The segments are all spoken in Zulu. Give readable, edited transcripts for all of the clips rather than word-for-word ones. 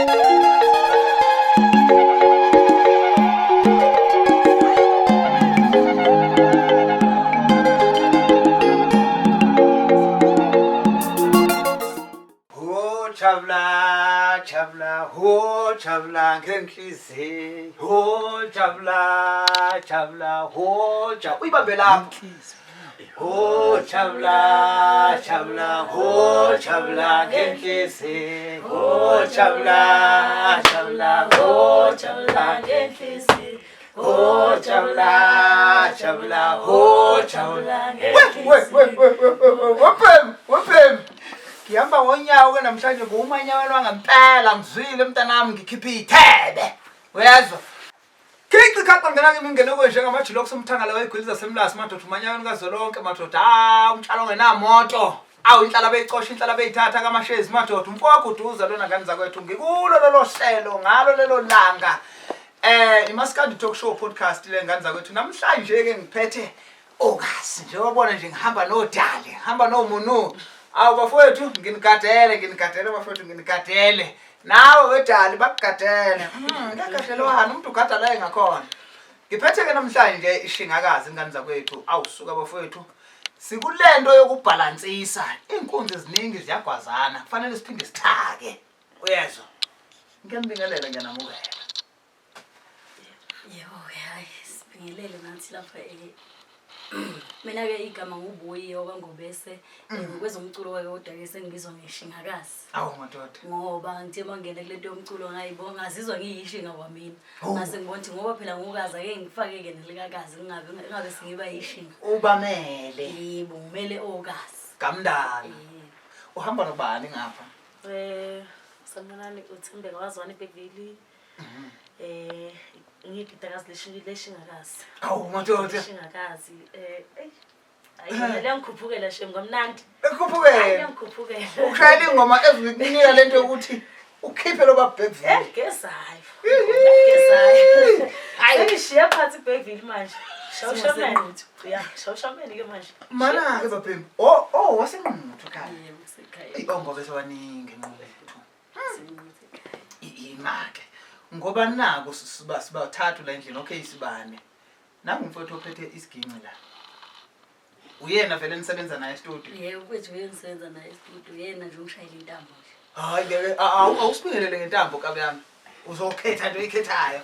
Ho jabula jabula ho jabula ngenhliziyo ho jabula jabula ho jabula uyibambe lapho ho jabula jabula ho jabula ngenhliziyo ho jabula jabula ho jabula ngenhliziyo ho jabula jabula ho jabula we we we we we wephem ngihamba ngonyawo ke namhlanje ngumanyaweni wangempela ngizwile mntanami ngikhiphe iy'thebe uyezwa khici khaxa ngena kimi ngene kuwe njengamajilokhu somthangala wayigwili zasemlasi madoda umanyaweni kazwelonke madoda ah umtshalo ongenamoto awu inhlala beyicosha inhlala beyithatha kamashezi madoda umfowaguduza lona ngane zakwethu ngikulo lolo hlelo ngalo lelo langa eh imaskandi talk show podcast le ngane zakwethu namhlanje ke ngiphethe okazi njengoba nje ngihamba nodali ngihamba nomunu awu bafowethu nginigadele nginigadele bafowethu nginigadele nawe wedali bakugadele ngiyagadelwana umuntu ugada la engakhona ngiphethe ke namhlanje ishingakazi ingane zakwethu awusuka bafowethu sikulento yokubhalansisa iy'nkunzi ziningi ziyagwazana kufanele siphinde sithake uyezwa ngiyanibingelela ngiyanamukela Yebo-ke hhayi sibingelele nathi lapha mina-ke igama ngubuyi wakwaNgobese ngokwezomculo-ke kodwa-ke sengibizwa ngeshingakazi awu madoda ngoba ngithe uma ngingena kule nto yomculo ngayibo ngazizwa ngiyishinga kwamina ngase ngibona ukuthi ngoba phela ngukazi ake ngifake-ke nelikakazi ngingabe ngingabe sengiba yishinga ubamele yebo ngimele okazi kamndana uhamba nobani ngapha Sanibonani uThembeka wazwana eBergville. Ngiyigidakazi leshingakazi. Awu madoda. Leshingakazi eh hayi liyangikhuphukela shem kwamnandi. Ekhuphukela. Liyangikhuphukela. Ukushayela ingoma ezikunika lento yokuthi ukhiphe lo Bergville. Eh gezayo. Gezayo. Hayi sengishiya phansi iBergville manje. Shawushameni. Ya, shawushameni ke manje. Mana ke babhemi. Oh oh wasenquthu khaya. Yebo kusekhaya. Eyi ongobe sebaningi enquthu. Imake. Ngoba naku siba sibathathu la endlini okay sibane. Nangu umfowethu ophethe isiginci la. Uyena vele nisebenza naye e-studio. Yebo kwethu uye ngisebenza naye e-studio yena nje ungishayela intambo nje. Hayi ngeke awusibingelele ngentambo kabi yami. Uzokhetha nje oyikhethayo.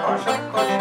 Qosha, qosha.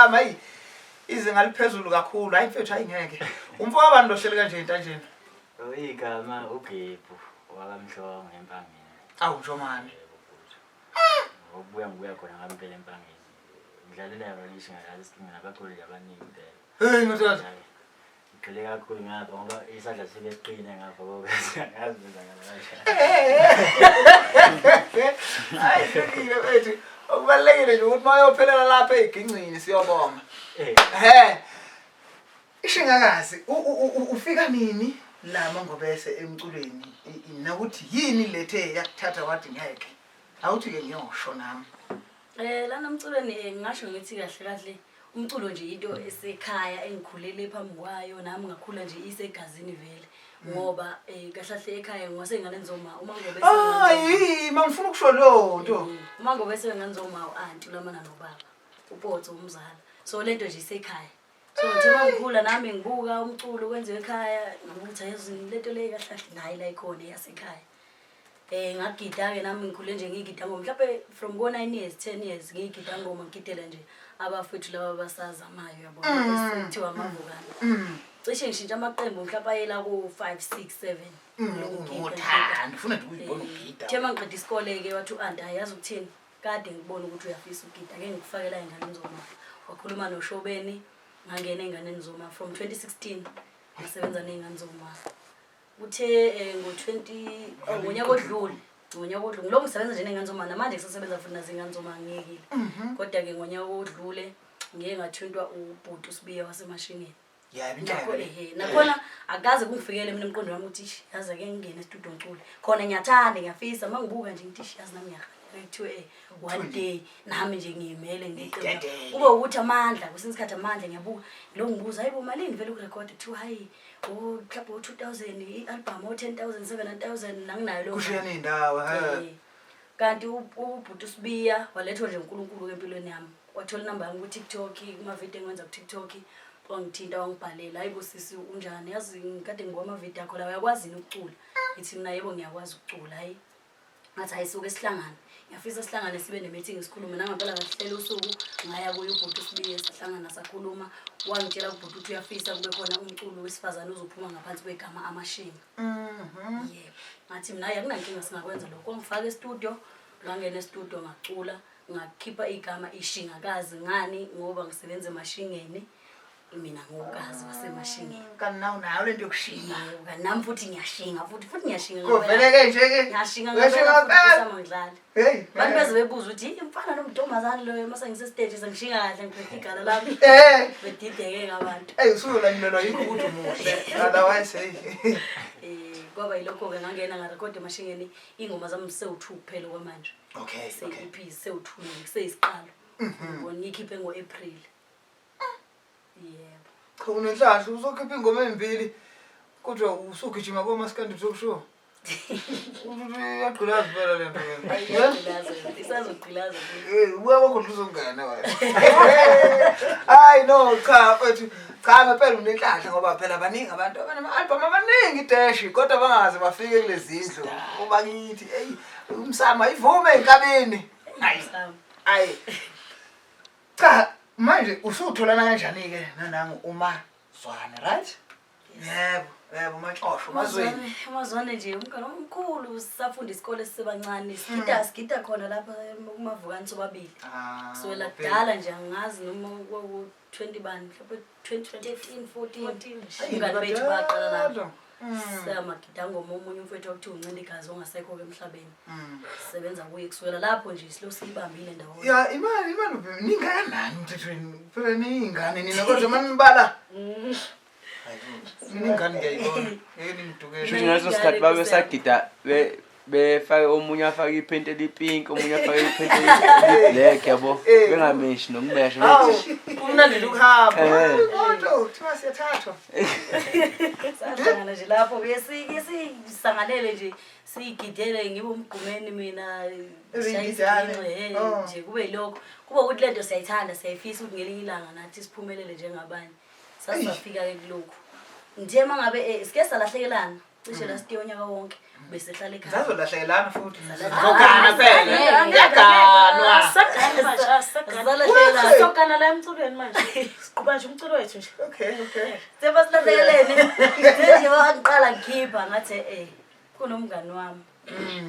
yami, hayi, izinga liphezulu kakhulu. Hayi mfethu, hayi ngeke. Umfo wabantu lohleli kanje intanjeni. Igama uGebhu wakaMhlongo eMpangeni. Awu Njomane. Ngokubuya ngibuya khona ngampela eMpangeni. Ngidlalela yona ishinga isikinga nabaculi nje abaningi impela. Hey madoda. Ngigxile kakhulu ngapha ngoba isandla sike siqine ngapha ngoba angazi kwenzakala kanjani. Hayi hlukile mfethu. Okubalulekile nje ukuthi mayophelela lapha ezigincini siyobonga. Eh. Ehhe. Ishingakazi ufika nini la mangobese emculweni nokuthi yini lethe yakuthatha wathi ngeke. Awuthi ke ngiyosho nami. Lana emculweni ngingasho ngithi kahle kahle umculo nje into esekhaya engikhulele phambi kwayo, nami ngakhula nje isegazini vele. Ngoba kahle kahle ekhaya ngingasey'nganeni zoma uma ngobe Hayi, mangifuna ukusho leyo nto. Uma ngobe sey'ngane zoma u-anti ulamana nobaba, uPotso umzala. So lento nje isekhaya. So ngithe uma ngikhula nami ngibuka umculo kwenziwa ekhaya, ngabuka ukuthi ayizini lento le kahle kahle nayi la ikhona eyasekhaya. Ngagida-ke nami ngikhule nje ngiyigida ngoma, mhlawumbe from ko-9 years, 10 years ngiyigida ngoma, ngigidela nje abafowethu laba abasazamayo, uyabona, kuthiwa amavukane. Cishe ngishintsha amaqembu mhlawumbe ayela ku-5, 6, 7. Unothando, ufuna nje ukuyibona ugida. Uthe uma ngiqeda isikole-ke wathi u-anti, hhayi yazi ukuthini, kade ngibona ukuthi uyafisa ukugida, ake ngikufakela ey'nganeni zoma. Wakhuluma noShobeni, ngangena ey'nganeni zoma from 2016 ngasebenza ney'ngane zoma. Kuthe ngo-twenty, oh, ngonyaka odlule, ngonyaka odlule, ngilokhu ngisebenza nje ney'ngane zoma, namanje ngisasebenza futhi nazo iy'ngane zoma angiyekile. Kodwa-ke ngonyaka odlule ngiye ngathintwa ubhuti uSibiya waseMashingeni. Yebo, Nakho, intshebe. ehe, nakhona akaze kungifikele mina emqondweni wami ukuthi ish, yazi ake ngingene estudio ngicule. Khona ngiyathanda, ngiyafisa, uma ngibuka nje ngithi ish, yazi nami ngiyahalela kuthiwe one day nami nje ngiyimele ngiqembu. Ngidedele. Kube ukuthi amandla, kwesinye isikhathi amandla ngiyabuka, lo ngibuza, hayibo malini vele ukurekhoda? Kuthiwa hayi, oh, mhlawumbe o-2000, i-album o-10,000, 7,000, nanginayo leyo Kushiyana mali. iy'ndawo, he. Kanti ubhuti uSibiya walethwa nje uNkulunkulu empilweni yami. Wathola inamba yami ku-TikTok, kumavidiyo engiwenza ku-TikTok, wangithinta wangibhalela, hayi bo sisi unjani, yazi ngikade ngibuka amavidiyo akho la, uyakwazi yini ukucula? Ngithi mina yebo ngiyakwazi ukucula, hayi. Ngathi hayi suke sihlangane, ngiyafisa sihlangane sibe ne-meeting sikhulume. Nangempela ngahlela usuku ngaya kuye ubhuti uSibiya, sahlangana sakhuluma. Wangitshela ubhuti ukuthi uyafisa kube khona umculo wesifazane ozophuma ngaphansi kwegama Amashinga. Yebo, ngathi mina hayi akunankinga singakwenza lokho. Wangifaka e-studio, ngangena e-studio ngacula, ngakhipha igama Ishingakazi. Ngani? Ngoba ngisebenza emashingeni, mina ngukazi wasemashingeni. Kanti nawe unayo lento yokushinga. Yebo, kanti nami futhi ngiyashinga futhi, futhi ngiyashinga Kovele ke nje ke. Ngiyashinga Uyashinga ngempela futhi ngempela. kusama ngidlala. Hey. Abantu beze bebuza ukuthi yini mfana nomntombazane loyo, mase ngise-stage sengishinga kahle ngiphethe igala lami. Bedideke abantu. Hey, usuyolandelwa yikho ukuthi umuhle. Otherwise hey. Kwaba yilokho-ke ngangena ngarekhoda emashingeni, iy'ngoma zami sewu-2 kuphela okwamanje. Okay, okay. Seyi-EP sewu-2 nje, kuseyisiqalo. Ngibona ngiyikhiphe ngo-April. Yebo. Cha unenhlanhla uzokhipha ingoma ezimbili kodwa usugijima komaskandi talk show. Uyagqilaza phela le nto ke. Iyagqilaza, isazogqilaza. Ubuya kwakho nje uzongena wena. Hayi no cha mfethu, cha ngempela unenhlanhla ngoba phela baningi abantu abanama-album amaningi dash kodwa bangaze bafike kulezi ndlu. Uba kithi hey umsamo ayivume enkabeni. Hayi. Hayi. Cha manje usutholana kanjani ke nanangu uma Zwane, right? Yebo, yebo uMatshosho, uMazweni. UMazwane nje umngane omkhulu, sisafunda isikole sisebancane, sigida sigida khona lapha kuMavukane sobabili. Kusukela kudala nje angazi noma kwaku 20 bani, mhlawumbe 2013, 14. Umngane bethu baqala lapho. Samagidangoma omunye umfowethu okuthiwa uNcinda igazi ongasekho-ke emhlabeni. Sisebenza kuye kusukela lapho nje silokhu siyibambile ndawonye. Ya imali imali ningakanani emthethweni? Phela niyingane nina kodwa manibala. Mina ingane ngiyayibona. Ngeke ningidukele. Shuthi ngaleso sikhathi babesagida befake omunye afake iphenti elipink, omunye afake iphenti eli-black yabo. Bengameshi nokumesha Hawu, bethi. kumnandi nje ukuhamba. Eh. Kodwa kuthiwa siyathathwa. Sahlangana nje lapho ke sisangalele nje siyigidele ngibe umgqumeni mina Izingidane. shaya Oh. nje kube yilokho. Kuba ukuthi lento siyayithanda, siyayifisa ukuthi ngelinye ilanga nathi siphumelele njengabanye. Sasafika ke kulokhu. Ngithe mangabe sike salahlekelana. Cishe last year unyaka wonke besehlala ekhaya. Sazolahlekelana futhi. Ah, Zogana phela. Yaganwa. Asagani manje, asagani. Sizolahlekelana. Sogana la emculweni manje. Siqhuba nje umculo wethu nje. Okay, okay. Seba silahlekelene. Nje wangiqala ngikhipha ngathi kunomngani wami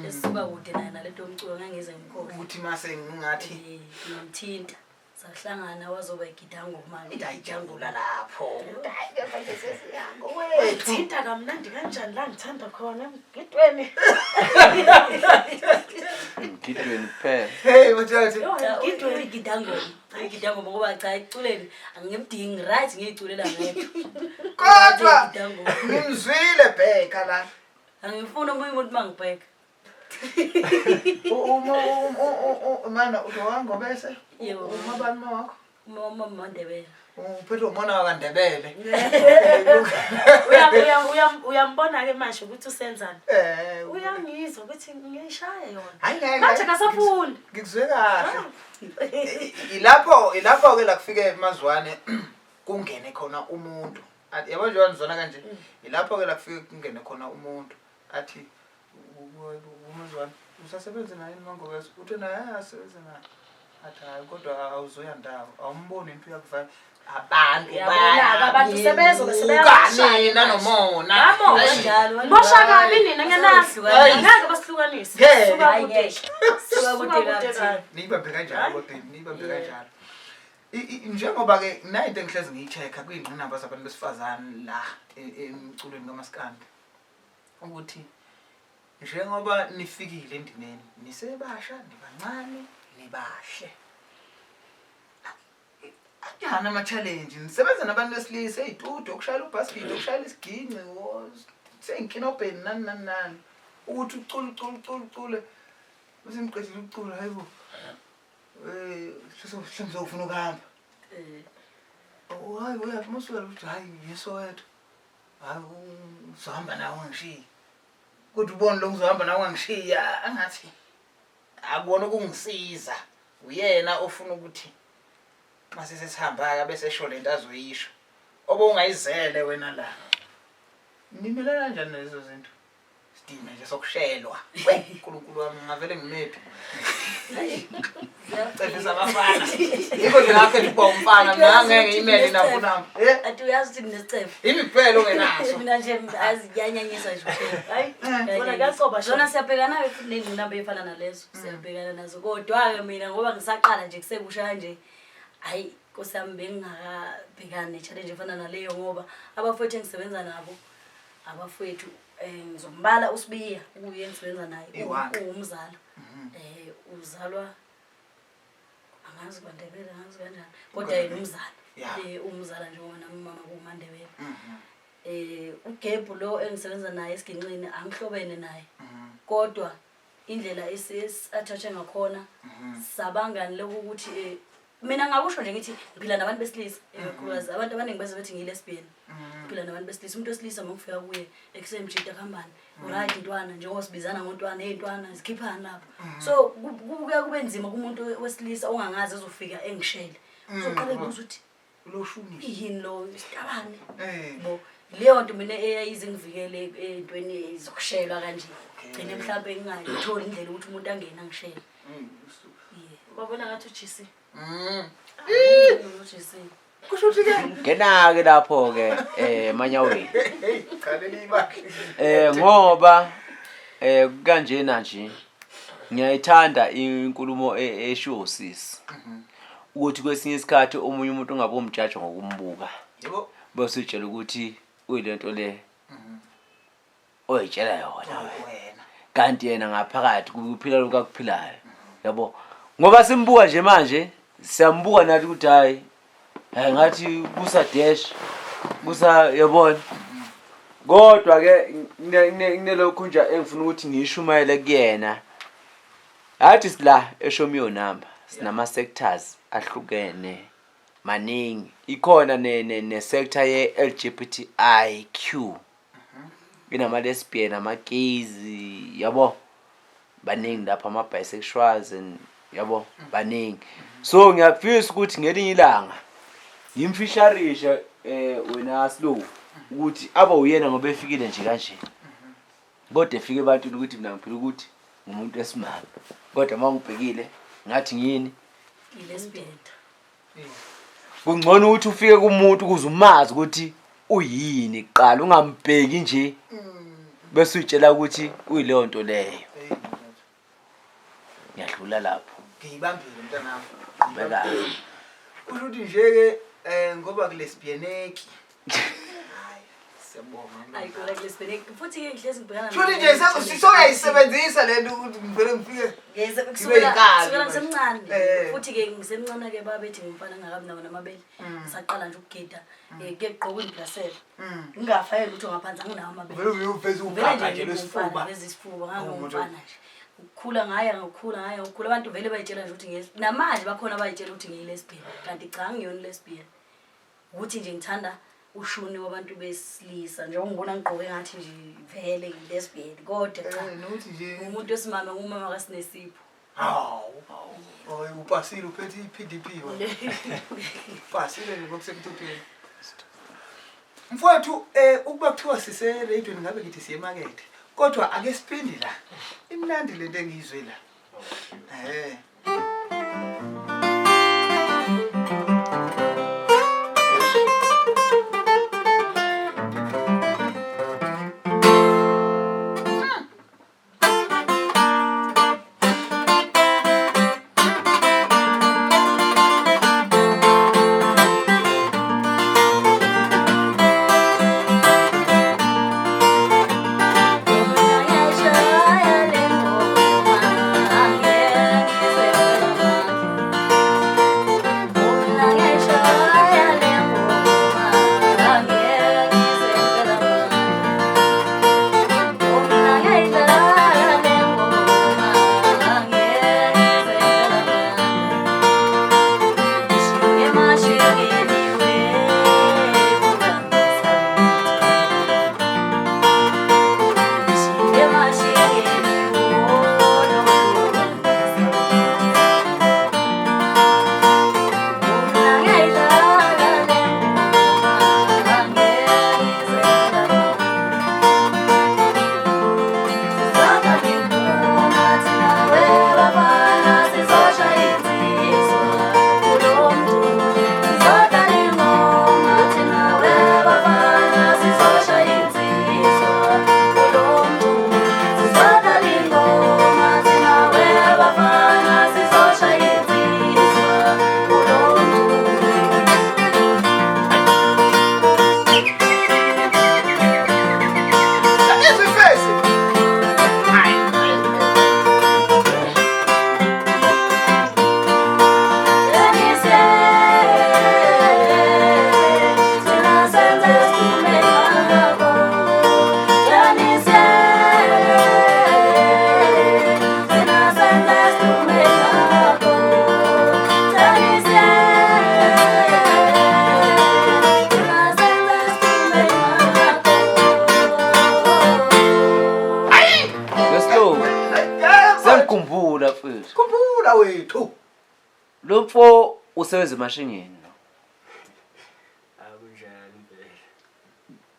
esisuka kude naye nalento yomculo ngangize ngimkhohle. Ukuthi mase ngingathi Ngamthinta. Sahlangana wazoba igidangoma. Idayijangula lapho. Hayi manje sesiyango wethu. Thinta kamnandi kanjani la ngithanda khona emgidweni. Ngidweni kuphela. Hey mthathe. Yo, emgidweni. Igidangoma. Igidangoma ngoba cha eculeni angimdingi right ngiyiculela ngedwa. Kodwa Igidangoma. ngimzwile bheka la. Angifuni omunye umuntu mangibheka. Uma mana uzowango bese Yebo. uma bani ma wakho Uma maNdebele. uphethwe umona wakaNdebele. Uyambona ke manje ukuthi usenzani. Eh Uyangizwa ukuthi ngiyishaya yona. hayi ngeke. Manje kasafuni. Ngikuzwe kahle. Ilapho ke la kufike emazwane kungene khona umuntu. Athi yabo nje wanizona kanje. Ilapho ke la kufike kungene khona umuntu athi umazwane usasebenza naye mangobese uthe naye asebenza naye. Athi hayi kodwa awuzoya ndawo awumboni into uyakuvaya. Abantu Uyabona-ke, abantu sebezobe sebeyabashaya nina manje. nomona. Yabo. Eish. Kanjalo. Mosha kabi nina ngiyanazi. Hayi. Angeke basihlukanise. Ngeke. Suka Hayi kude. ngeke. Suka Suka kude kude kabi. kabi. Niyibambe kanjalo Hayi. kodwa niyibambe kanjalo. Njengoba ke nayi into engihlezi ngiyi-check-a kuyingqinamba zabantu besifazane la emculweni kamaskandi ukuthi njengoba nifikile endimeni nisebasha nibancane nibahle anjani ama-challenge nisebenza nabantu besilisa ey'tudio okushayela ubhasikidi okushayela isiginci sey'nkinobheni nani nani nani ukuthi ucule ucule ucule ucule bese niqedile ukucula hayi bo um sengizofuna ukuhamba. Hayi uyaphi masukela ukuthi hayi ngiyeSoweto. Hayi uzohamba nawe ungishiye. Kodwa ubone lo ngizohamba nawe ungishiya angathi akuwona ukungisiza. Uyena ofuna ukuthi mase sesihamba-ke bese esho lento azoyisho. Obe ungayizele wena la. Nimelana kanjani nalezo zinto? Sidina nje sokushelwa. We uNkulunkulu wami ngavele ngimephi. Cefisa abafana. Yikho nje ngakhetha ukuba umfana mina ngeke ngiyimele nabo nami. Eh Athi uyazi ukuthi nginesicefe. yimi kuphela ongenaso. Mina nje aziyanyanyisa nje kuphela. Hayi, kona kuyacoba Zona siyabhekana ke futhi ney'ngqinamba ey'fana nalezo. Siyabhekana nazo. Kodwa-ke mina ngoba ngisaqala nje kusekusha kanje, hhayi Nkosi yami bengingakabhekani ne-challenge efana naleyo ngoba abafowethu engisebenza nabo, abafowethu ngizombala uSibiya uye engisebenza naye Iwakhe. uwumzala. Uzalwa angazi kwaNdebele angazi kanjani kodwa yena umzala. Umzala njengoba nami umama kuwumaNdebele. uGebhu lo engisebenza naye esiginxini angihlobene naye. Kodwa indlela esi-attach-e ngakhona sabangani lokhu ukuthi mina ngakusho nje ngithi ngiphila nabantu besilisa ikakhulukazi abantu abaningi beze bethi ngiyi-lesbian. Ngiphila nabantu besilisa umuntu wesilisa uma ngifika kuye ekuseni mjida kuhambani uright ntwana njengoba sibizana ngontwana hey ntwana zikhiphani lapho. So kuya kube nzima kumuntu wesilisa ongangazi ezofika engishele. Uzoqala ebuza ukuthi Lo shuni. yini lo isitabane. Bo leyo nto mina eyayize ngivikele entweni zokushelwa kanje. Gcine mhlawumbe ngingayitholi indlela ukuthi umuntu angene angishele. Babona ngathi uJC. UJC. Kusho ukuthi ke Ngena ke lapho ke emanyaweni. hey cha leli ibakhe. Ngoba kanjena nje ngiyayithanda inkulumo eshiwo usisi. Ukuthi kwesinye isikhathi omunye umuntu ungabe umjaja ngokumbuka. Yebo. Bese utshela ukuthi uyilento le oyitshela yona wena. Kanti yena ngaphakathi kuphila lokhu akuphilayo. Yabo. Ngoba simbuka nje manje siyambuka nathi ukuthi hayi hayi ngathi kusa dash kusa yabona. Kodwa ke nginelokhu nje engifuna ukuthi ngishumayele kuyena. Athi sila eshomiyo number sinama sectors ahlukene maningi. Ikhona ne sector ye LGBTIQ. Inama lesbian, ama gays, yabo. Baningi lapha ama bisexuals and yabo baningi. So ngiyafisa ukuthi ngelinye ilanga ngimfisharishe wena Slow ukuthi abe uyena ngoba efikile nje kanje. Kodwa efika ebantwini ukuthi mina ngiphila ukuthi ngumuntu wesimame. Kodwa uma ngibhekile ngathi ngiyini? I-lesbian. Kungcono ukuthi ufike kumuntu ukuze umazi ukuthi uyini kuqala ungambheki nje bese uyitshela ukuthi uyileyo nto leyo. Ngiyadlula lapho. Ngiyibambile mntanami. Qhubeka. Kusho ukuthi nje-ke um ngoba kulesbianeki. Hayi, siyabonga. Ayi kona kulesbian. Futhi-ke ngihlezi ngibhekana Shuthi nje soyayisebenzisa le nto ukuthi ngivele ngifike. Ngiyayise- Ngibe kusukela yinkabi kusukela manje. ngisemncane Eh. futhi-ke ngisemncane-ke babethi ngumfana ngingakabi nawo namabele ngisaqala nje ukugida um kuye kugqokwa imblasela ngingafake lutho ngaphansi anginawo amabele Vele uvele uveze Vele ugaga nje nje ngingumfana lwesifuba. veze isifuba Umuntu. ngangumfana nje ukukhula ngaya ngokukhula ngaya ngokukhula abantu vele bayitshela nje ukuthi namanje bakhona abayitshela ukuthi ngiyi-lesbian kanti cha angiyona i-lesbian ukuthi nje ngithanda ushuni wabantu besilisa njengoba ngibona ngigqoke ngathi nje vele ngiyi-lesbian kodwa cha Eh, nokuthi nje ngumuntu wesimame ngumama kaSinesipho. Hawu. Hayi upasile uphethe i-PDP wena. Upasile nje ngokusemthethweni. Mfowethu ukuba kuthiwa sise radioweni ngabe ngithi siye emakethe. Kodwa ake siphinde la. Imnandi lento engiyizwe la. Eh. Izifesi. Leslo. Sengikhumbula mfethu. Khumbula wethu. Lo mfo usebenza emashingeni lo. Akunjalo impela.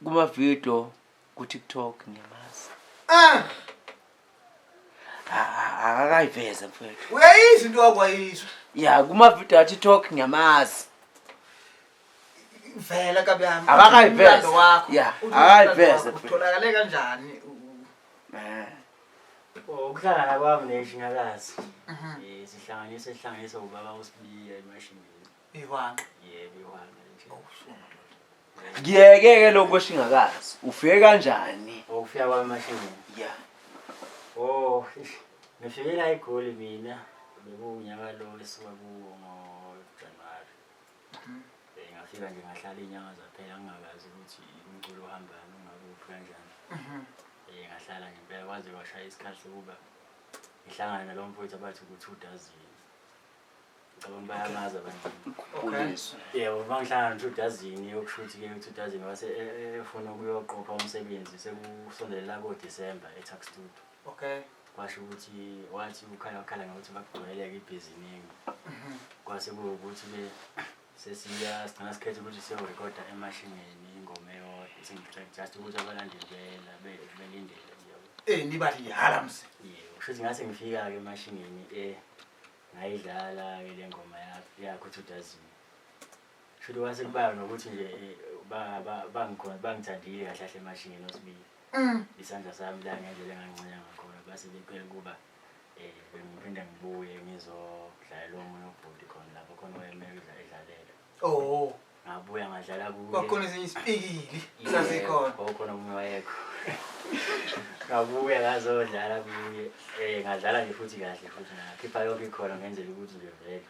Kuma video ku TikTok ngiyamazi. Ah, Akakayiveza mfethu. uyayizwa into wakwayizwa. Ya kuma video ya TikTok ngiyamazi. Vela kabi yami. Akakayiveza. Umlando wakho. Ya, Uthi akakayiveza umlando wakho mfethu. Utholakale kanjani? Eh. Oh, ukuhlangana kwami neshingakazi. Sihlanganise sihlanganise ubaba uSibiya emashingeni. Ihwanqa. Yebo, ihwanqa nje. Ngiyeke ke lokho kweshingakazi. Ufike kanjani? Ukufika kwami emashingeni. Ya. Oh, ish, ngifike la eGoli mina bekuwunyaka lo esuka kuwo ngoJanuwari. Ngafika nje ngahlala iy'nyanga zaphela ngingakazi ukuthi umculo uhambani ungakuphi kanjani. Ngahlala nje impela kwaze kwashaya isikhathi sokuba ngihlangane nalo mfowethu abathi ku-two dozen. Ngicabanga bayamazi abantu. Khuliswa. Yebo, uma ngihlangana no-two dozen okusho ukuthi-ke u-two dozen wase efuna ukuyoqopha umsebenzi sekusondelela ko-December e-Tuck Studio. Okay. Kwasho ukuthi wathi ukhala wakhala ngokuthi bakugcwele-ke ibhiziningi. Kwase kuwukuthi-ke sesiya sigcina sikhetha ukuthi siyorekhoda emashingeni ingoma eyodwa, single track just ukuthi abalandeli belindele yabo. Niba lihala mse. Yebo, kushuthi ngase ngifika-ke emashingeni ngayidlala-ke le ngoma yakho 2000. Kushuthi kwase kuba nokuthi nje bangithandile kahle kahle emashingeni oSibiya. Isandla sami la ngendlela engangincenya ngakhona base becela ukuba bengiphinde ngibuye ngizodlalela omunye ubhuti khona lapho khona wayemele edlalela. Oh. Ngabuya ngadlala kuye. Kwakhona ezinye isipikili sasikhona. Kwakhona omunye wayekho. Ngabuya ngazodlala kuye. Ngadlala nje futhi kahle futhi ngakhipha yonke ikhona ngenzela ukuthi nje vele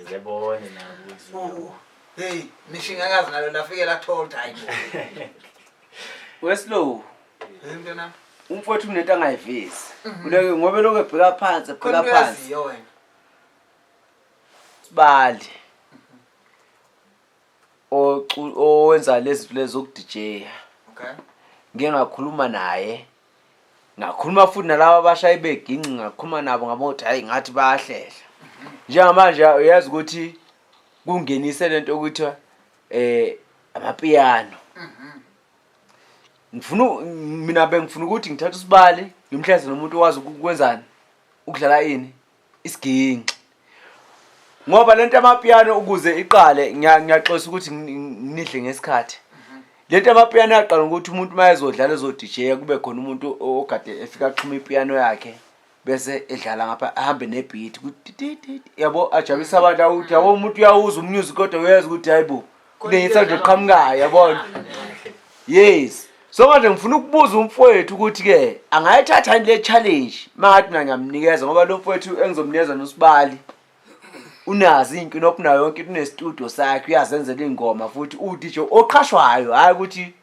bebone nabo ukuthi Oh. Hey, nishingakazi nalo lafike lathola hayi. Weslow. Hey mntana. Umfowethu unento angayivezi. Uleke ngoba lokho ebheka phansi, ebheka Khona phansi. uyaziyo wena. Sibali. Owenza lezi zinto lezi zoku-DJ. Okay. Ngike ngakhuluma naye. Ngakhuluma futhi nalaba abashayi beginci ngakhuluma nabo ngabona ukuthi hayi ngathi bayahlehla. Njengamanje uyazi ukuthi kungenise lento okuthiwa amapiano. Ngifuna mina bengifuna ukuthi ngithathe usibali ngimhleze nomuntu owazi ukwenzani ukudlala ini isiginci. Ngoba lento amapiano ukuze iqale ngiyaxolisa ukuthi nginidle ngesikhathi. Lento amapiano yaqala ukuthi umuntu mayezodlala ezo-DJ kube khona umuntu ogade efika axhuma ipiano yakhe bese edlala ngapha ahambe nebeat ku yabo ajabulisa abantu ukuthi yabo umuntu uyawuza umusic kodwa uyazi ukuthi hayibo kune sound eqhamukayo yabona. Yes. So manje ngifuna ukubuza umfowethu ukuthi ke angayithatha yini le challenge mangathi mina ngiyamnikeza ngoba lo mfowethu engizomnikeza noSibali unazi inkinobho nayo yonke into une-studio sakhe uyazenzela iy'ngoma futhi u-DJ oqhashwayo hhayi ukuthi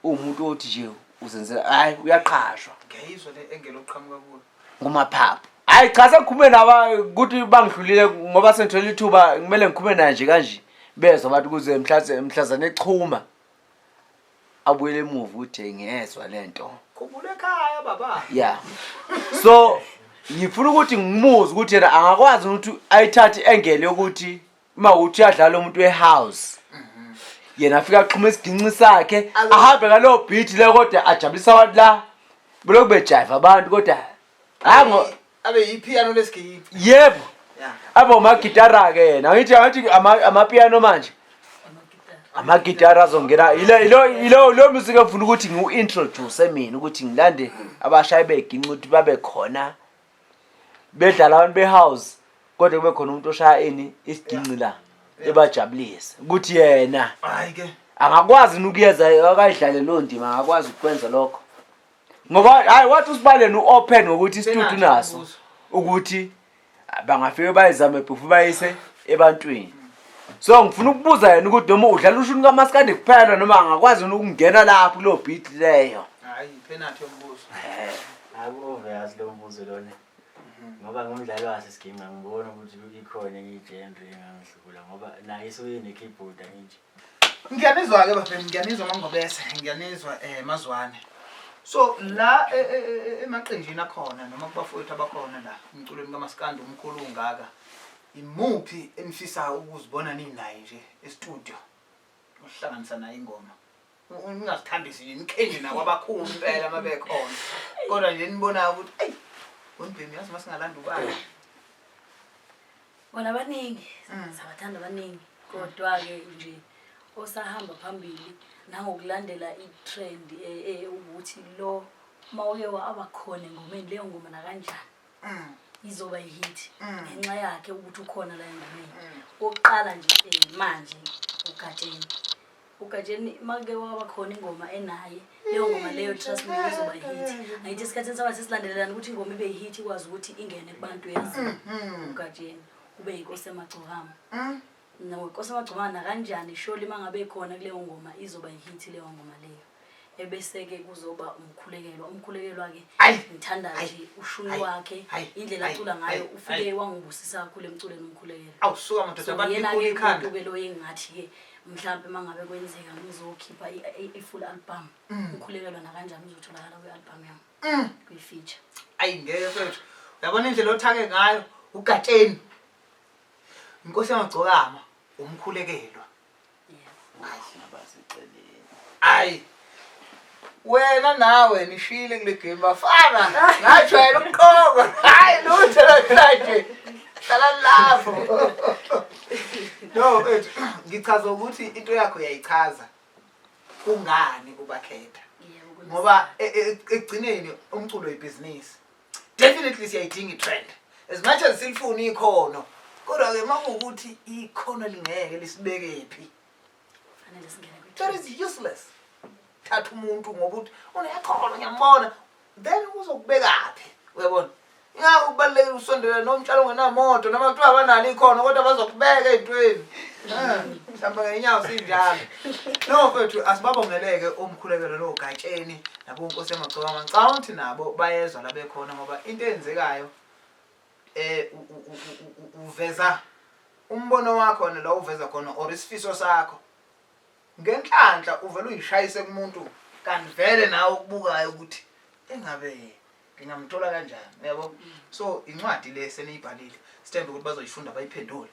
uwumuntu othi nje uzenzela hhayi uyaqhashwa. Ngiyayizwa le engelo oqhamuka kuyo. Ngumaphaphu. Hayi cha sengikhume naba ukuthi bangidlulile ngoba sengithole ithuba kumele ngikhume naye nje kanje bezwa abantu ukuze mhlaze mhlazane echuma abuyele emuva ukuthi ngiyezwa lento. Khumbula ekhaya baba. Yeah. So ngifuna ukuthi ngimuzwe ukuthi yena angakwazi ukuthi ayithathe engele yokuthi uma uthi uyadlala umuntu wehouse. Yena afika axhume isiginci sakhe ahambe ngalowo beat le kodwa ajabulisa abantu la. Belokhu bejive abantu kodwa hayi Abe yipiano lesiginci. Yebo. Yeah. Abe umagitara ke yena. Angithi angithi amapiano manje. Amagitara azongena ilo lo music engifuna ukuthi ngiwu-introduce mina ukuthi ngilande abashayi beginci ukuthi babe khona bedlala abantu behouse kodwa kube khona umuntu oshaya ini isiginci la ebajabulise ukuthi yena Hayi ke. angakwazi ukuyeza akayidlale loo ndima angakwazi ukwenza lokho ngoba hayi wathi usibaleni u-open ngokuthi isitudio naso ukuthi bangafike bayizame before bayise ebantwini. So ngifuna ukubuza yena ukuthi noma udlala ushuni kaMaskandi kuphela noma angakwazi ukungena lapho kuleyo beat leyo. Hayi penalty yombuzo. Aku-obvious lo mbuzo lona. Ngoba ngumdlalo wasesiginci angiboni ukuthi ikhona enye i-genre engangihlula ngoba nayo isuke ine-keyboard angithi. Ngiyanizwa ke bafethu, ngiyanizwa Mangobese, ngiyanizwa Mazwane. So la emaqenjini akhona noma kubafowethu abakhona la emculweni kaMaskandi omkhulu ungaka. Imuphi enifisa ukuzibona ninaye nje e-studio? Uhlanganisa naye ingoma. Ningazithambisi nje nikhenje nakwabakhulu impela uma bekhona. Kodwa nje nibonayo ukuthi eyi wembhemi yazi masingalanda ubani. Bona abaningi sabathanda abaningi kodwa-ke nje osahamba phambili nangokulandela i-trend ukuthi lo uma uke abakhona engomeni leyo ngoma nakanjani izoba i-hit ngenxa yakhe ukuthi ukhona la engomeni. Okokuqala nje manje uGatsheni. uGatsheni make waba khona ingoma enaye leyo ngoma leyo trust me izoba i-hit. Angithi esikhathini samanje sesilandelelana ukuthi ingoma ibe i-hit ikwazi ukuthi ingene kubantu yazi. uGatsheni ube yinkosi yamagcokama. Nenkosi yamagcokama nakanjani surely mangabe khona kuleyo ngoma izoba i-hit leyo ngoma leyo. Ebese-ke kuzoba umkhulekelwa. Umkhulekelwa-ke ngithanda nje ushuni wakhe indlela acula ngayo ufike wangibusisa kakhulu emculweni umkhulekelwa. Awusuka madoda So abantu yena-ke ikhulu ikhanda. umuntu-ke lo engingathi-ke mhlampe uma ngabe kwenzeka ngizokhipha i-full album. Umkhulekelwa nakanjani uzotholakala kwi-album yami. Kwi-feature. Ayi ngeke mfethu. Uyabona indlela othake ngayo uGatsheni. Inkosi yamagcokama umkhulekelwa. Ayi. Wena nawe nishile kule game bafana. Ngajwayela ukuqokwa. Hayi lutho namhlanje. Hlala lapho. No, mfethu, ngichaza ukuthi into yakho uyayichaza. Kungani ubakhetha? Yebo, Ngoba ekugcineni umculo ibhizinisi. Definitely siyayidinga i-trend. As much as silifuna ikhono, kodwa ke makuwukuthi ikhono lingeke lisibeke phi. Kufanele singene kwi That is useless. Thatha umuntu ngoba uthi unekhono ngiyambona. Then uzokubekaphi? Uyabona? Ingakho kubalulekile usondela nomtshalo ongenamoto noma kuthiwa abanalo ikhono kodwa bazokubeka ey'ntweni. Eh, Mhlawumbe ngenyawo sinjalo. No mfethu asibabongeleke omkhulekelo nogatsheni nabonkosi yamagcokama. Ngicabanga ukuthi nabo bayezwa la bekhona ngoba into eyenzekayo uveza umbono wakho la uveza khona or isifiso sakho. Ngenhlanhla uvele uyishayise kumuntu kanti vele nawe ukubukayo ukuthi engabe ngingamthola kanjani uyabo. So incwadi le seniyibhalile sithembe ukuthi bazoyifunda bayiphendule.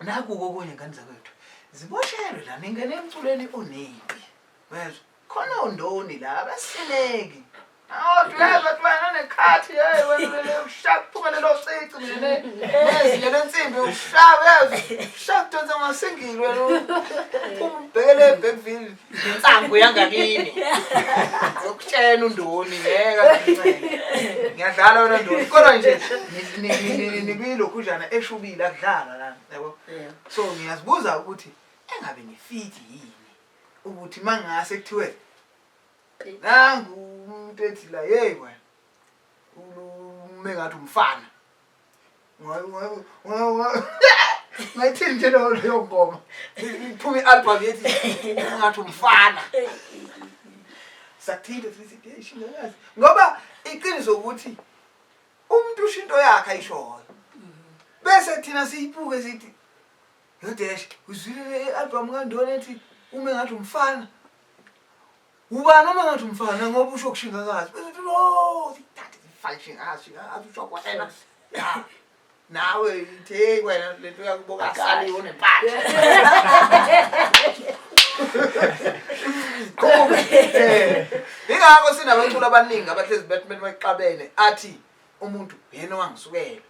Naku okunye ngane zakwethu ziboshelwe la ningene emculweni onempi wezwa khona ondoni la abasineki. Awu uyezwa kuthi wena nekhathi hey wena ushaya kuphuma lelo cici mina nezinye lensimbi ushaya uyezwa ushaya kudonsa ngasingile wena umbhekele eBergville insangu yangakini ngokutshela undoni ngeke azincenge ngiyadlala wena ndoni kodwa nje nikwilokhujana eshubile akudlalwa la yabo. So ngiyazibuza ukuthi engabe nifithi yini ukuthi mangase kuthiwe nangu umuntu ethi la hey wena ume ngathi umfana ngayithini nje leyo ngoma iphuma i-album yethi ngathi umfana sakuthinta sithi hey shingakazi ngoba iqiniso ukuthi umuntu usho into yakhe ayishoyo bese thina siyibuke sithi yo dash uzwile le album kandoni ethi ume ngathi umfana ubani uma ngathi umfana ngoba usho kushingakazi bese uthi oh sithathe sifake shingakazi shingakazi usho kwena ya nawe ithi hey wena lento yakuboka asali unempahla Qhube. Ingakho sinabaculi abaningi abahlezi bethi bethi bexabene athi umuntu yena owangisukela.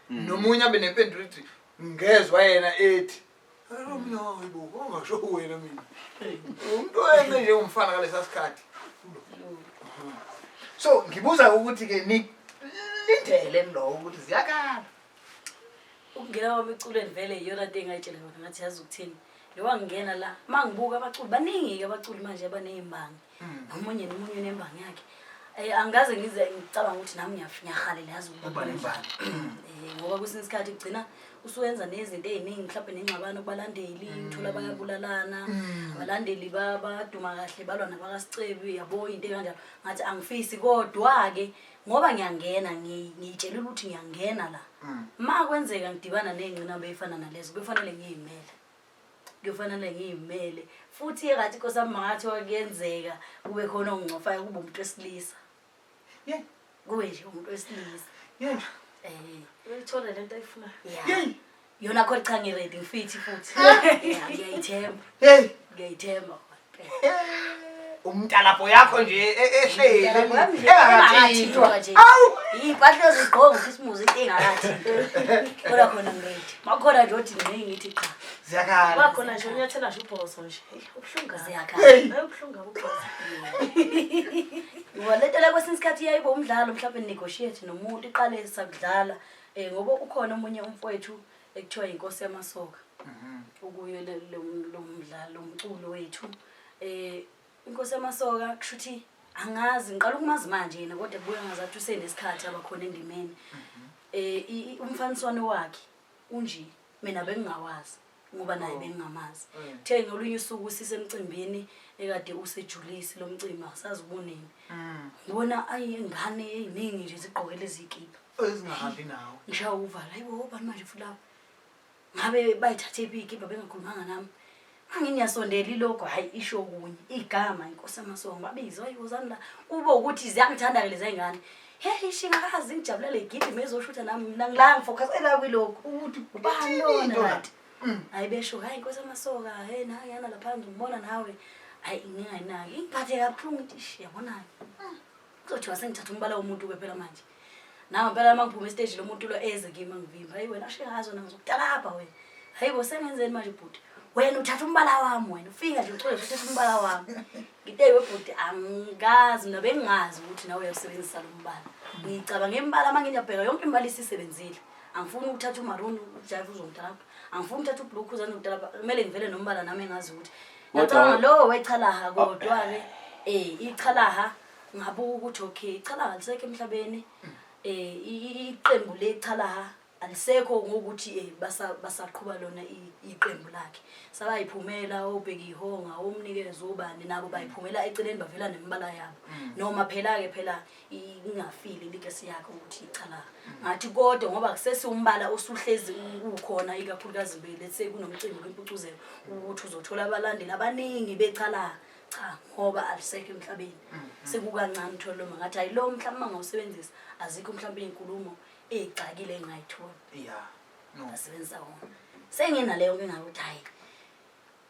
Nomunye abe nempendulo ethi ngezwa yena ethi Alo mina hayibo ungasho wena mina. Umuntu oyeme nje umfana ngalesa sikhathi. So ngibuza ukuthi ke ni lindele lo ukuthi ziyakhala. Ukungena kwami eculweni vele iyona nto engayitshela yona ngathi yazi ukuthini. Njengoba ngingena la, uma ngibuka abaculi baningi-ke abaculi manje abaney'mbangi. Nomunye nomunye unembangi yakhe. Angikaze ngize ngicabanga ukuthi nami ngiyahalela yazi ukuba Uba nembangi. Ngoba kwesinye isikhathi kugcina usuwenza nezinto ey'ningi mhlawumbe nengxabano kubalandeli, uthola bayabulalana, abalandeli baduma kahle balwa nabakasicebi yabo into ekanjalo. Ngathi angifisi kodwa-ke ngoba ngiyangena ngiyitshelile ukuthi ngiyangena la. Ma kwenzeka ngidibana ney'ngqinamba ey'fana nalezo kuyofanele ngiy'mele. Kuyofanele ngiy'mele. Futhi engathi Nkosi yami mangathiwa kuyenzeka kube khona ongingcofayo kube umuntu wesilisa. Kube nje umuntu wesilisa. Uyithola lento ayifunayo. Yeah. Yona khona cha ngi-ready ngifithi futhi. Yeah, ngiyayithemba. Hey. Ngiyayithemba. Umntalapho yakho nje ehleli Umntalapho yami nje engakathintwa. engakathintwa nje. Awu. Iy'mpahla ezigqoka ukhisimusi into engakathintwa. Kodwa khona ngi-ready. Makukhona nje othi ngeke ngithi cha. Ziyakhala. Wakhona nje unyathela nje ubhozo nje. Hey, ubuhlungu kabi. Ziyakhala. Hey. Hayi ubuhlungu kabi ubhozo. Ngoba lento le kwesinye isikhathi iyayiba umdlalo mhlawumbe negotiate nomuntu iqale sakudlala ngoba ukhona omunye umfowethu ekuthiwa inkosi yamasoka. Ukuyo lo mdlalo lo mculo wethu. Inkosi yamasoka kushuthi angazi ngiqala ukumazi manje yena kodwa kubuye ngazathi usenesikhathi abakhona endimeni. Umfaniswano wakhe unje mina bengingawazi ngoba naye bengingamazi. Uthe ngolunye usuku sisemcimbini ekade usejulisi lo mcimbi asazi ubunini. Ngibona ayi ingane eziningi nje zigqoke lezi zikipha. Ezingahambi nawo. Ngishaya uvala hayibo obani manje futhi laba. Ngabe bayithathe iphi ikipa bengakhulumanga nami. Mangi ngiyasondela ilogo hayi isho kunye igama inkosi yamasongo babizo hayi wozani la kube ukuthi ziyangithanda ke lezi ngane. Hey shingakazi ngijabulele igidi mezoshutha nami mina ngila ngifocus ela kwilogo Ukuthi ubani ithini lona into la? kanti. Hayi besho hayi inkosi yamasoka hey nayana lapha ngibona nawe. Hayi, ngingayinaki, ingiphathe kabuhlungu ukuthi ish, yabona kuzothiwa sengithatha umbala womuntu-ke phela manje. Nami phela uma ngiphuma esiteji lo muntu lo eze kimi angivimba, hayi wena ashingazi wena ngizokutalabha wena. Hayi bo, sengenzeni manje bhuti? Wena uthatha umbala wami wena, ufika nje ucole uthatha umbala wami. Ngithe we bhuti angikazi mina bengingazi ukuthi nawe uyawusebenzisa lo mbala. Ngicabanga imibala uma ngiyabheka yonke imibala isisebenzile. Angifuni ukuthatha umaroon ujive uzongitalabha. Angifuni ukuthatha ublue khuza uzongitalabha. Kumele ngivele nombala nami engazi ukuthi. Ngicabanga lo wechalaha kodwa-ke ichalaha ngabuka ukuthi okay ichalaha alisekho emhlabeni. Iqembu lechalaha alisekho ngokuthi basaqhuba lona iqembu lakhe. Sabayiphumela obheka ihonga omnikezo obani nabo bayiphumela eceleni bavela nemibala yabo. Noma phela-ke phela ingafili ilikesi yakhe ukuthi ichalaha. Ngathi kodwa ngoba kusesiwumbala osuhlezi ukhona ikakhulukazi let's say kunomcimbi kwimpucuzeko ukuthi uzothola abalandeli abaningi bechalaha. Cha, ngoba alisekho emhlabeni. Sekukancane uthola noma ngathi hayi lo mhlawumbe uma ngawusebenzisa azikho mhlawumbe iy'nkulumo ey'xakile engingayithola. Yeah. No. Ngasebenzisa wona. Senginaleyo nkinga ukuthi hhayi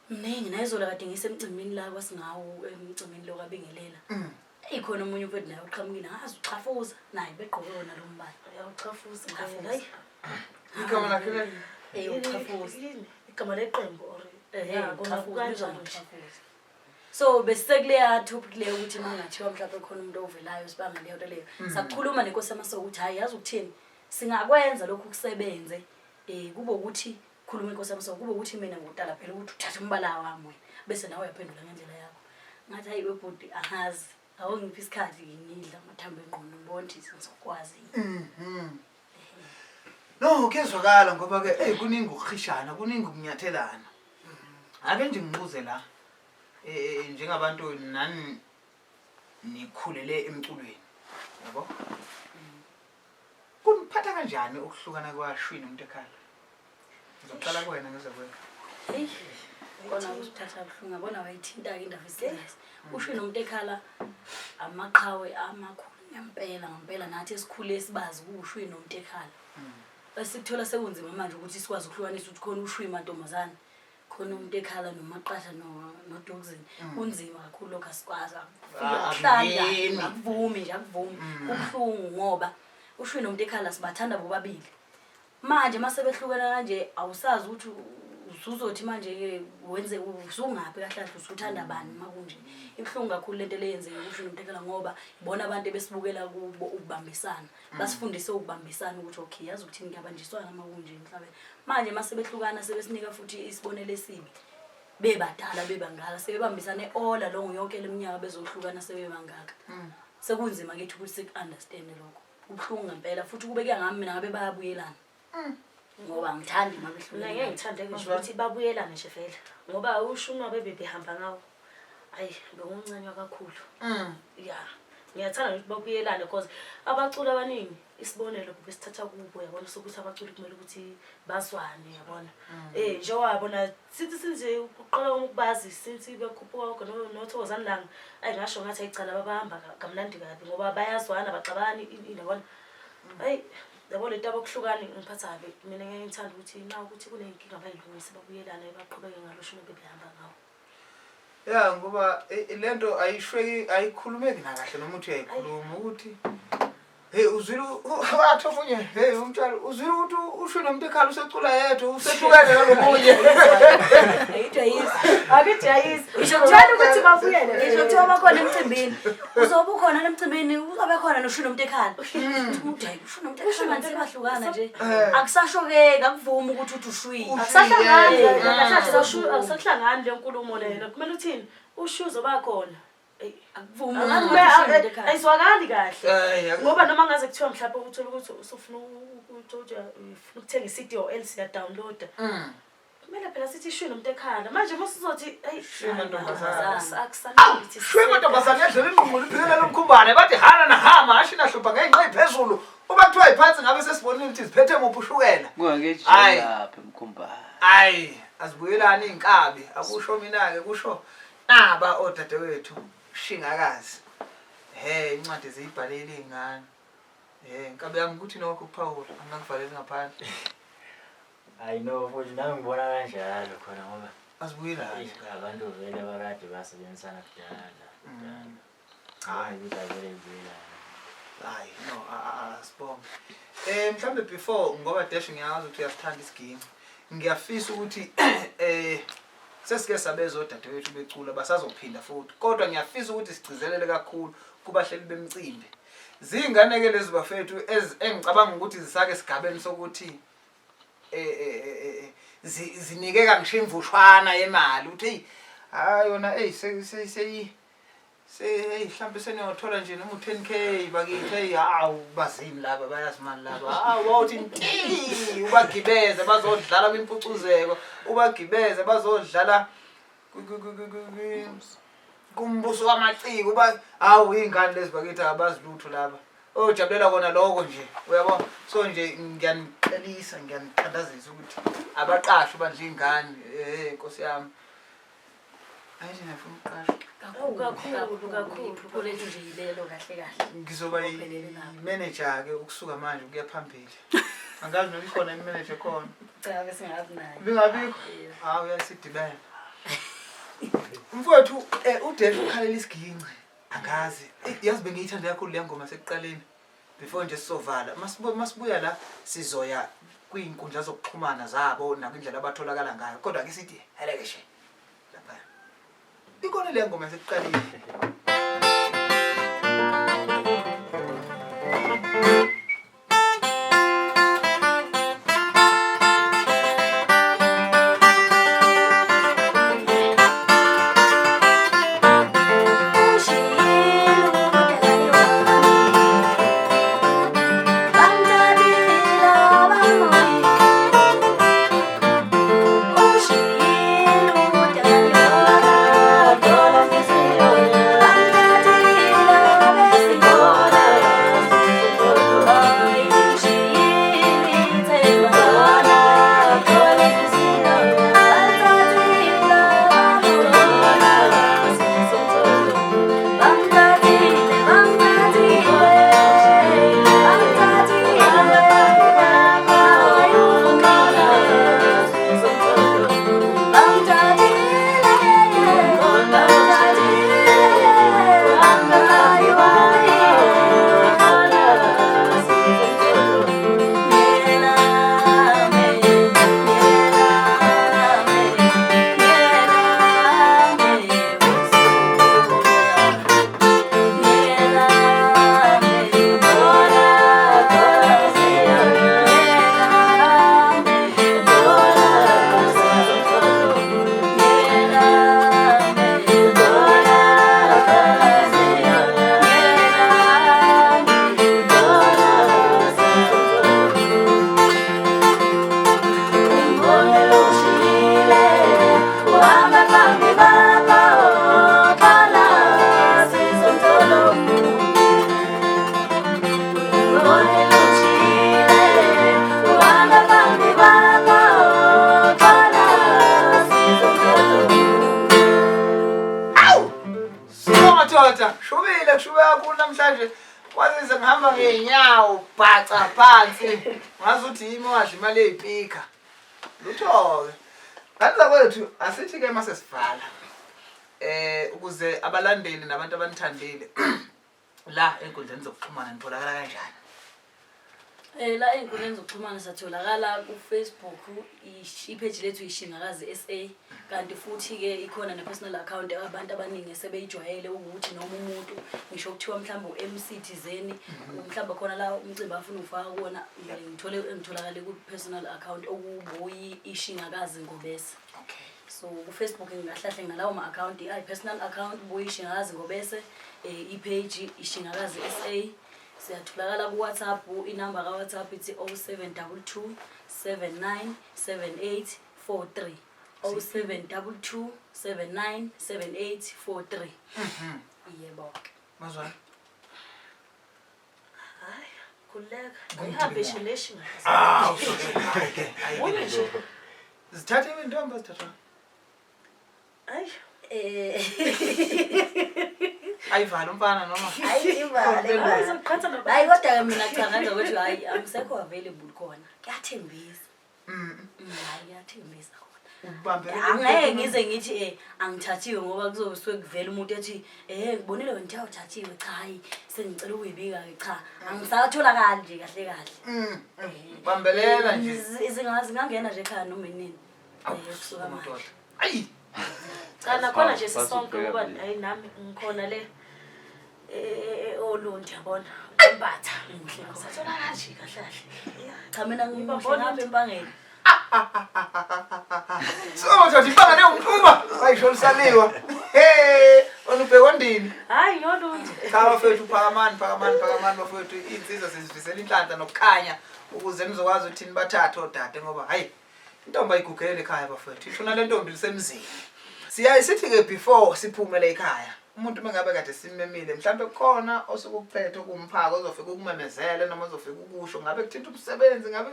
mningi nayizolo kade ngisemcimbini la kwasingawo emcimbini lo kabingelela. Eyi khona omunye umfethu naye uqhamukile ngazi uchafuza naye begqoke wona lo mbala. Uyawuchafuza. Uchafuza. Hayi. Igama lakhe leli? Uchafuza. Yini? Igama leqembu or Ehe, kona uchafuza, kanjani ubizwa nje? ngochafuza. So besekuleya topic leyo ukuthi uma kungathiwa mhlawumbe khona umuntu ovelayo sibanga leyo nto leyo. Sakhuluma nenkosi yamasoko ukuthi hayi yazi ukuthini singakwenza lokhu kusebenze kube ukuthi khuluma inkosi yamasoko kube ukuthi mina ngudala phela ukuthi uthathe umbala wami wena bese nawe uyaphendula ngendlela yakho. Ngathi hayi webhuti angazi awungiphi isikhathi ngidla amathambo engqondo ngibona ukuthi ngizokwazi. No, kuyezwakala ngoba ke hey kuningi ukukhishana, kuningi ukunyathelana. Ake nje ngibuze la. Njengabantu nani nikhulele emculweni. Yabo? Kuniphatha kanjani ukuhlukana kwaShwi nomuntu ekhaya? Ngizoqala kuwena ngize kuwena. Hey, kona usiphatha kabuhlungu yabona wayithinta-ke indaba eserious. Ushwi nomuntu ekhala amaqhawe amakhulu ngempela ngempela nathi esikhule sibazi kuwushwi nomuntu ekhala. Esikuthola sekunzima manje ukuthi sikwazi ukuhlukanisa ukuthi khona ushwi mantombazane, khona umuntu ekhala nomaqasha noDogzini. Kunzima kakhulu lokho asikwazi. Akuhlali kahle, akuvumi nje akuvumi. Kubuhlungu ngoba ushwi nomuntu ekhala sibathanda bobabili. Manje mase behlukana kanje awusazi ukuthi usuzothi manje wenze usungaphi kahle kahle usuthanda bani makunje. Ibuhlungu kakhulu lento leyenzeke kusho nomuntu ekhala ngoba ibona abantu ebesibukela kubo ukubambisana. Basifundise ukubambisana ukuthi okay yazi ukuthini kuyabanjiswana makunje emhlabeni. Manje mase behlukana sebesinika futhi isibonelo esibi. Bebadala bebangaka sebebambisane all along yonke leminyaka bezohlukana sebebangaka. Sekunzima kithi ukuthi siku-understand lokho. Kubuhlungu ngempela futhi kube kuya ngami mina ngabe bayabuyelana. Ngoba ngithandi uma behlukene. Mina ngeke ngithande ngisho ukuthi babuyelane nje vele. Ngoba ushunwa bebe behamba ngawo. Ayi, benguncanywa kakhulu. Yeah. Ngiyathanda ukuthi babuyelane because abaculi abaningi isibonelo besithatha kubo yabona sokuthi abaculi kumele ukuthi bazwane yabona. Njengoba yabona sithi sinje uqala ukubazi since bekhuphuka konke noThokozani Langa. Ayi ngasho ngathi ayicala babahamba kamnandi kabi ngoba bayazwana baxabani yabona. Ayi yabo lento abokuhlukana ngiphatha kabi mina ngeke ngithanda ukuthi na ukuthi kuneyinkinga bayilungise babuyelane baqhubeke ngalo shona bebehamba ngawo. Ya ngoba lento ayishweki ayikhulumeki nakahle noma uthi uyayikhuluma ukuthi hey uzwile wathi omunye hey umtshalo uzwile ukuthi ushwe nomuntu ekhala usecula yedwa usehlukene nalomunye. Ayidwa yizi. Akithi ayizi. Ngisho kuthiwa ukuthi babuyele. Ngisho kuthiwa bakhona emcimbini. Uzobe ukhona emcimbini uzobe khona noshwi nomuntu ekhala. Uthi hayi ushwi nomuntu ekhala manje sebahlukana nje. Akusasho-ke akuvumi ukuthi uthi ushwile. Akusahlangani akusahlangani le nkulumo lena. Kumele uthini? Ushwi uzoba khona. Akuvumi ukuthi ushwi nomuntu ekhala. Ayizwakali kahle. Ngoba noma ngaze kuthiwa mhlawumbe uthola ukuthi usufuna ukuthenga i-CD or else uya-download-a. Kumele phela sithi shwi nomuntu ekhala. Manje uma usuzothi ayi Shwi mantombazane. Akusanele Shwi mantombazane yadlela ingqungqulu iphelela lomkhumbane bathi hana nahama hashi nahlupha ngenxa ephezulu. Uma kuthiwa iphansi ngabe sesibonile ukuthi ziphethe muphi ushukela. Kungake Hayi. lapha emkhumbane. Hayi, azibuyelani inkabi. Akusho mina ke kusho naba odadewethu shingakazi. He, incwadi ziyibhalele izingane. He, inkabi yami ukuthi nokho ukuphawula angakuvaleli ngaphandle. Hayi no futhi nami ngibona kanjalo khona ngoba Azibuyelani. Eish, abantu vele bakade basebenzisana kudala kudala. Hayi ukuthi avele zibuyelane. Hayi no, asibonge. Mhlambe before ngoba Dash ngiyazi ukuthi uyasithanda isiginci. Ngiyafisa ukuthi sesike sabezwa odadewethu becula basazophinda futhi. Kodwa ngiyafisa ukuthi sigcizelele kakhulu kubahleli bemcimbi. Zingane ke lezi bafethu engicabanga ukuthi zisake esigabeni sokuthi zinikeka ngisho imvushwana yemali ukuthi hey hayi yona hey seyi hey mhlawumbe seniyothola nje noma u-10 k bakithi hey hawu bazimi laba bayazi imali laba hawu wawuthi nti ubagibeze bazodlala kwimpucuzeko ubagibeze bazodlala kumbuso wamaciko uba hawu iy'ngane lezi bakithi abazi lutho laba ojabulela kona lokho nje uyabo so nje ngiyaniqelisa ngiyanithandazisa ukuthi abaqashwe bandla iy'ngane um nkosi yami ayithi ngiyafuna ukuqashwa Kakhulu kakhulu kakhulu. Iphupho lethu nje yilelo kahle kahle. Ngizoba Ngophelele lapho. i-manager-ke ukusuka manje ukuya phambili. Angazi noma ikhona i-manager khona. Cha bese ngabi nayo. Bingabikho? Yeah. Hawu uyasidibela. Mfowethu uDash ukhalela isiginci. Angazi. Yazi bengiyithanda kakhulu le ngoma sekuqaleni. Before nje sizovala, masibuya la sizoya kwizinkundla zokuxhumana zabo nakwindlela abatholakala ngayo. Kodwa ke sithi helekeshe. Lapha. Ikhona le ngoma sekuqaleni. Shubile kushube kakhulu namhlanje kwazise ngihamba ngeenyawo bhaca phansi ngazi ukuthi yimi owadla imali eyipika lutho-ke kanti zakwethu asithi-ke uma sesivala ukuze abalandeli nabantu abanithandile la ey'nkundleni zokuxhumana nitholakala kanjani? La ey'nkundleni zokuxhumana satholakala ku-Facebook, ipheji lethu iShingakazi SA, kanti futhi-ke ikhona ne-personal account abantu abaningi esebeyijwayele ukuthi noma umuntu ngisho kuthiwa mhlawumbe u-MC thizeni, mhlawumbe khona la umcimbi afuna ukufaka kuwona, ngithole ngitholakale ku-personal account okubuyi iShingakazi Ngobese. Okay. So ku-Facebook ngingahlahle nginalawo ma-account, i-personal account buyi iShingakazi Ngobese, i-page iShingakazi SA. Siyatholakala ku-WhatsApp, inamba ka-WhatsApp ithi 0722 79 78 43. 0722 79 78 43. Yebo ke. Mazwana. Hayi, khululeka. Ayihambe nje leShingakazi. Awu, hayi ke, hayi ke. Zithathe intombi zithathwa. Hayi. Ayivala umfana noma. Hayi ivale. Hayi uzoqhatha nabantu. Hayi kodwa ke mina cha ngenza ukuthi hayi angisekho available khona. Kuyathembisa. Hayi kuyathembisa khona. Ubambelele Angeke ngize ngithi angithathiwe ngoba kuzobe suke kuvela umuntu ethi ngibonile wena uthe awuthathiwe, cha hayi sengicela ukuyibika-ke, cha angisatholakali nje kahle kahle. Bambelela nje. Zingangena nje ekhaya noma inini. Kusuka manje. Madoda. Ayi. Cha nakhona nje sisonke Basubheka ngoba nje. hayi nami ngikhona le Olundi yabona. Mbatha. Satholakala nje kahle kahle. Cha mina ngimuhle Ngibabona ngapha empangeni. So madoda impanga leyo umphuma. Bayisho lisaliwa. Hey, wena ubhekondini. Hayi ngiyolundi. Cha bafethu phakamani phakamani phakamani bafethu iy'nsizwa sizifisela inhlanhla nokukhanya ukuze nizokwazi ukuthi nibathathe odade ngoba hayi intombi ayigugele ekhaya bafethu ithuna le ntombi lisemzini. Siyaye sithi-ke before siphume la ekhaya umuntu uma ngabe kade simemile mhlawumbe kukhona osuke ukuphethe okumphaka ozofika ukumemezele noma ozofika ukusho ngabe kuthinta umsebenzi ngabe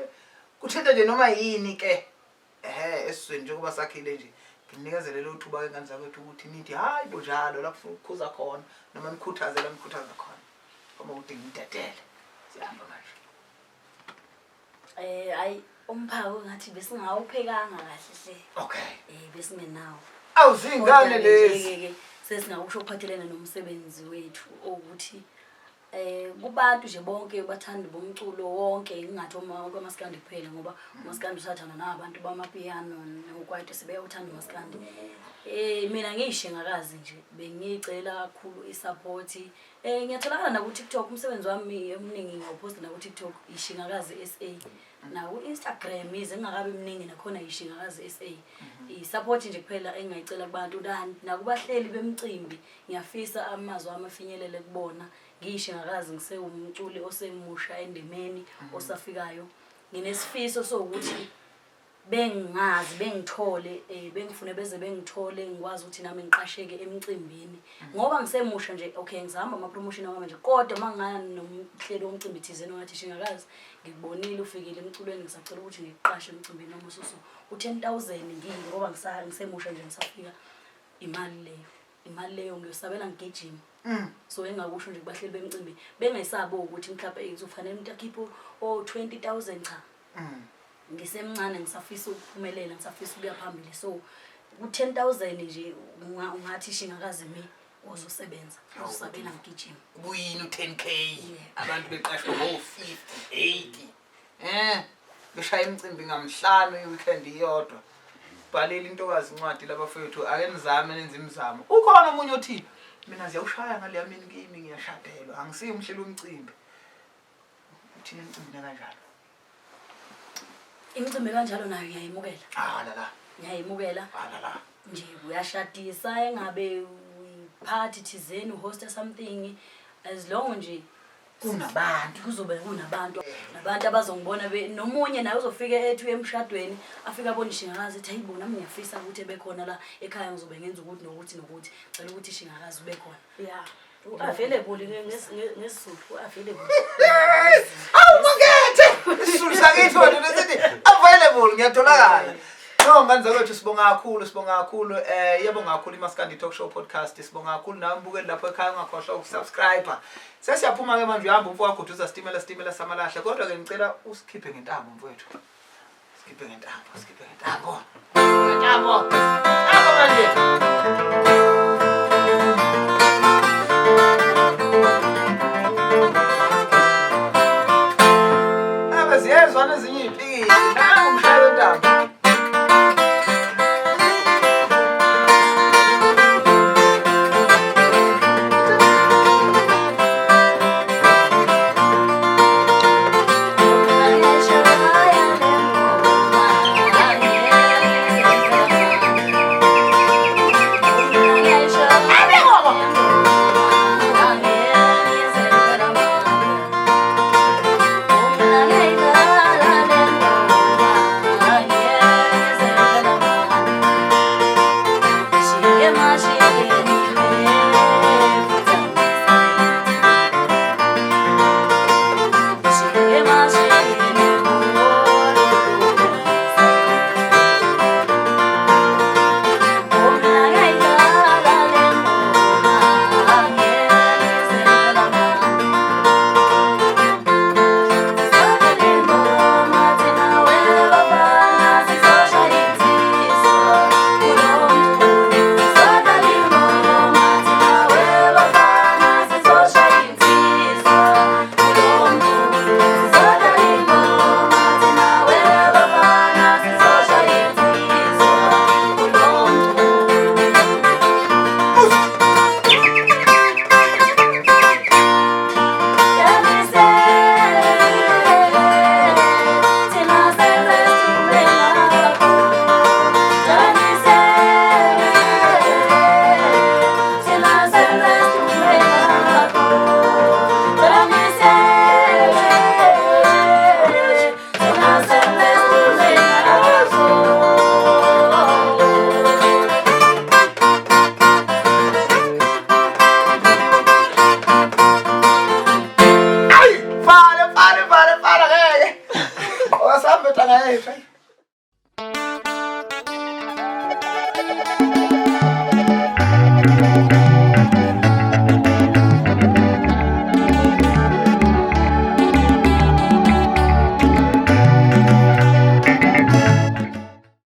kuthinta nje noma yini ke ehe esizweni njengoba sakhile nje nginikezele lelo thuba ke ngane zakwethu ukuthi nithi hayi bo njalo la kufuna ukukhuza khona noma nikhuthaze la nikhuthaza khona ngoba ukuthi ngidedele siyahamba manje. Hayi umphako ngathi besingawuphekanga kahle hle. Okay. Besingenawo. Awuzingane Kodwa-ke lezi. nje-ke sesingakusho okuphathelene nomsebenzi wethu ukuthi kubantu nje bonke bathanda bomculo wonke ngingathi kwamaskandi kuphela ngoba umaskandi usathandwa nabantu bamapiano nokwaito sebeyawuthanda umaskandi. Mina ngiyishengakazi nje bengicela kakhulu i-support. Ngiyatholakala na ku TikTok, umsebenzi wami omningi ngiyawuphosta na ku TikTok ishengakazi SA. Na ku Instagram ize ngingakabi mningi nakhona ishengakazi SA. I-support nje kuphela engingayicela kubantu nakubahleli bemicimbi ngiyafisa amazwi ami afinyelele kubona. Ngiyishengakazi ngisewumculi osemusha endimeni osafikayo. Nginesifiso sokuthi bengingazi bengithole bengifune beze bengithole ngikwazi ukuthi nami ngiqasheke emcimbini ngoba ngisemusha nje. Okay, ngizahamba ama promotion wami nje kodwa mangingaya nomhleli womcimbi thizeni ongathi shengakazi ngikubonile ufikile emculweni ngisacela ukuthi ngikuqashe emcimbini noma ususu u-10,000 ngoba ngisemusha nje ngisafika imali leyo. Imali leyo ngiyosabela ngigijima. So engakusho nje kubahleli bemcimbi bengesabi ukuthi mhlawumbe kuzofanele umuntu akhiphe o 20,000 cha. Ngisemncane ngisafisa ukuphumelela ngisafisa ukuya phambili so ku 10,000 nje ungathi shingakazi mi ozosebenza uzosabela ngigijima. Kuyini u10K abantu beqashwe ngo 50 80 beshaya imicimbi ngamhlanu i-weekend iyodwa. Bhalile intokazi incwadi labafethu ake nizame nenze imizamo. Ukhona omunye othi mina ziyawushaya ngale yami kimi ngiyashadelwa angisiyo umhleli womcimbi. Uthini imicimbi kanjalo? Imicimbi kanjalo nayo ngiyayimukela. La la. Ngiyayimukela. La la. Nje uyashadisa engabe party thizeni host something as long nje kunabantu kuzobe kunabantu nabantu abazongibona nomunye naye uzofika ethu emshadweni afika abone ishingakazi ethi hayibo nami ngiyafisa ukuthi ebekhona la ekhaya ngizobe ngenza ukuthi nokuthi nokuthi cela ukuthi ishingakazi ube khona. Yeah. U-available ngesiZulu, u-available. Awu makethe! Isizulu sakithi wena lesithi available ngiyatholakala. No ngane zakwethu sibonga kakhulu sibonga kakhulu yebo kakhulu iMaskandi Talk Show Podcast sibonga kakhulu nawe mbukeli lapho ekhaya ungakhohlwa ukusubscribe. Sesiyaphuma ke manje uyahamba umfo wakho uduza sitimela sitimela samalahle kodwa ke ngicela usikhiphe ngentambo mfowethu. Sikhiphe ngentambo sikhiphe ngentambo. Ngentambo. Ntambo manje. Aba ziyezwana ezinye iy'mpikili. Nangu umshayi wentambo. Hayi, hayi.